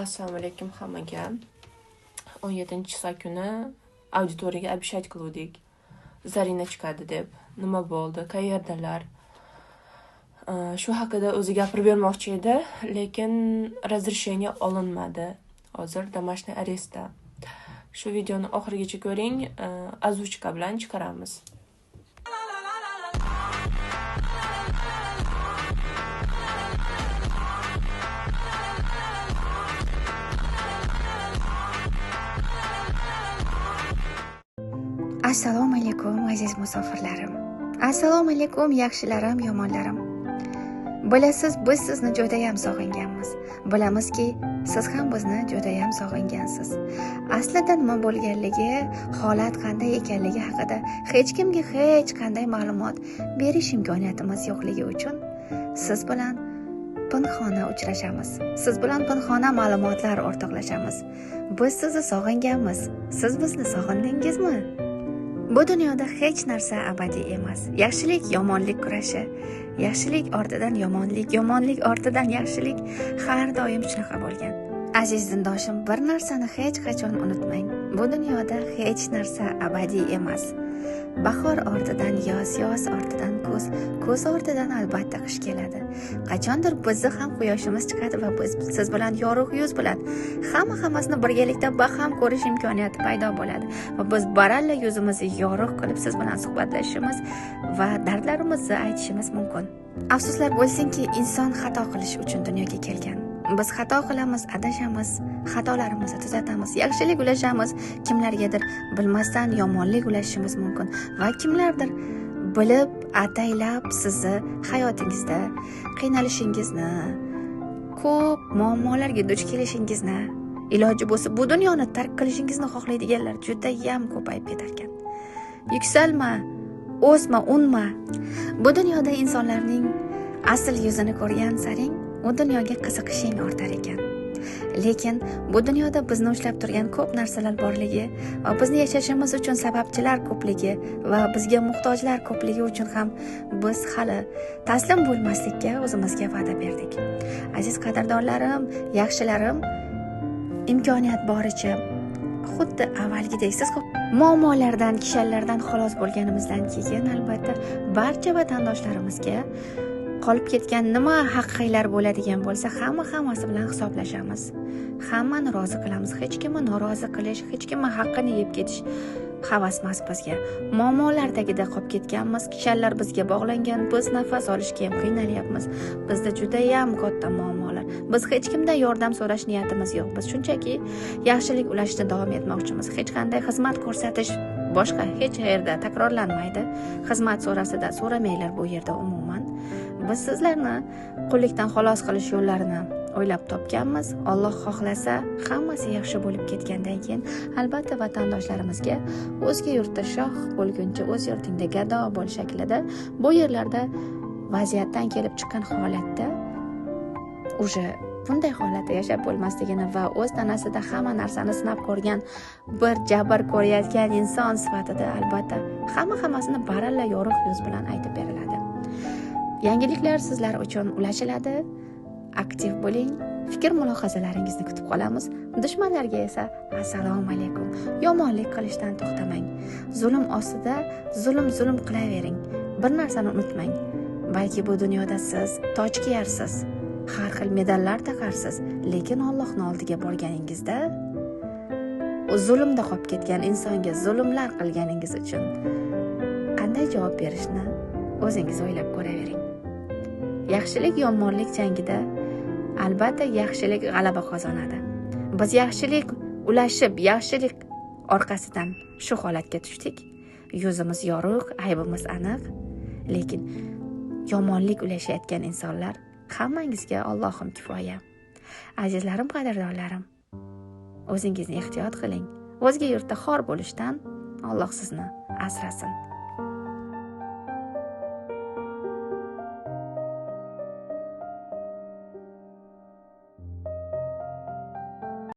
Assalomu alaykum hammaga. 17-числа kuni auditoriyaga обещать qiluvdik. Zarina chiqadi deb. Nima bo'ldi? Qayerdalar? Shu haqida o'zi gapirib bermoqchi edi, lekin разрешение olinmadi. Hozir домашний арест da. Shu videoni oxirigacha ko'ring, озвучка bilan chiqaramiz. Assalomu alaykum, aziz musofirlarim. Assalomu alaykum, yaxshilarim, yomonlarim. Bilasiz, biz sizni judayam sog'inganmiz. Bilamizki, siz ham bizni judayam sog'ingansiz. Aslida nima bo'lganligi, holat qanday ekanligi haqida hech kimga hech qanday ma'lumot berish imkoniyatimiz yo'qligi uchun siz bilan pinhona uchrashamiz. Siz bilan pinhona ma'lumotlar o'rtoqlashamiz. Biz sizni sog'inganmiz. Siz bizni sog'indingizmi? Bu dunyoda hech narsa abadiy emas. Yaxshilik, yomonlik kurashi. Yaxshilik ortidan yomonlik, yomonlik ortidan yaxshilik har doim shunaqa bo'lgan. Aziz dindoshim, bir narsani hech qachon unutmang. Bu dunyoda hech narsa abadiy emas. Bahor ortidan yoz, yoz ortidan kuz, kuz ortidan albatta qish keladi. Qachondir bizni ham quyoshimiz chiqadi va biz siz bilan yorug' yuz bilan hammasini birgalikda baham ko'rish imkoniyati paydo bo'ladi. Va biz baralla yuzimizni yorug' qilib siz bilan suhbatlashishimiz va dardlarimizni aytishimiz mumkin. Afsuslar bo'lsinki, inson xato qilish uchun dunyoga kelgan. Biz xato qilamiz, adashamiz, xatolarimizni tuzatamiz, yaxshilik ulashamiz, kimlargadir bilmasdan yomonlik ulashishimiz mumkin va kimlardir bilib, ataylab sizni hayotingizda qiynalishingizni, ko'p muammolarga duch kelishingizni, iloji bo'lsa bu dunyoni tark qilishingizni xohlaydiganlar judayam ko'payib ketar ekan. Yuksalma, o'sma, unma. Bu dunyoda insonlarning asl yuzini ko'rgan saring u dunyoga qiziqishing ortar ekan. Lekin bu dunyoda bizni ushlab turgan ko'p narsalar borligi va bizni yashashimiz uchun sababchilar ko'pligi va bizga muhtojlar ko'pligi uchun ham biz hali taslim bo'lmaslikka o'zimizga va'da berdik. Aziz qadrdonlarim, yaxshilarim, imkoniyat boricha xuddi avvalgidek siz muammolardan, kishanlardan xalos bo'lganimizdan keyin albatta barcha vatandoshlarimizga qolib ketgan nima haqqiylar bo'ladigan bo'lsa, hammasi bilan hisoblashamiz. Hammani rozi qilamiz. Hech kimni norozi qilish, hech kimni haqqini yeb ketish havas emas bizga. Muammolar tagida qolib ketganmiz, kishanlar bizga bog'langan, biz nafas olishga ham qiynalyapmiz. Bizda juda ham katta muammolar. Biz hech kimdan yordam so'rash niyatimiz yo'q. Biz shunchaki yaxshilik ulashishda davom etmoqchimiz. Hech qanday xizmat ko'rsatish boshqa hech yerda takrorlanmaydi. Xizmat so'rasida so'ramanglar bu yerda umuman. Biz sizlarni qullikdan xalos qilish yo'llarini o'ylab topganmiz. Alloh xohlasa hammasi yaxshi bo'lib ketgandan keyin albatta vatandoshlarimizga o'zga yurtda shoh bo'lguncha o'z yurtingda gado bo'l shaklida bu yerlarda vaziyatdan kelib chiqqan holatda уже bunday holatda yashab bo'lmasligini va o'z tanasida hamma narsani sinab ko'rgan bir jabr ko'rayotgan inson sifatida albatta hammasini baralla yorug' yuz bilan aytib beriladi. Yangiliklar sizlar uchun ulashiladi. Aktiv bo'ling, fikr mulohazalaringizni kutib qolamiz. Dushmanlarga esa assalomu alaykum. Yomonlik qilishdan to'xtamang. Zulm ostida zulm qilavering. Bir narsani unutmang. Balki bu dunyoda siz toj kiyarsiz, har xil medallar taqarsiz, lekin Allohning oldiga borganingizda zulmda qolib ketgan insonga zulmlar qilganingiz uchun qanday javob berishni o'zingiz o'ylab ko'ravering. Yaxshilik yomonlik jangida albatta yaxshilik g'alaba qozonadi. Biz yaxshilik ulashib, yaxshilik orqasidan shu holatga tushdik. Yuzimiz yorug', aybimiz aniq, lekin yomonlik ulashayotgan insonlar hammangizga Allohim kifoya. Azizlarim, qadrdonlarim, o'zingizni ehtiyot qiling. O'zga yurtda xor bo'lishdan Alloh sizni asrasin.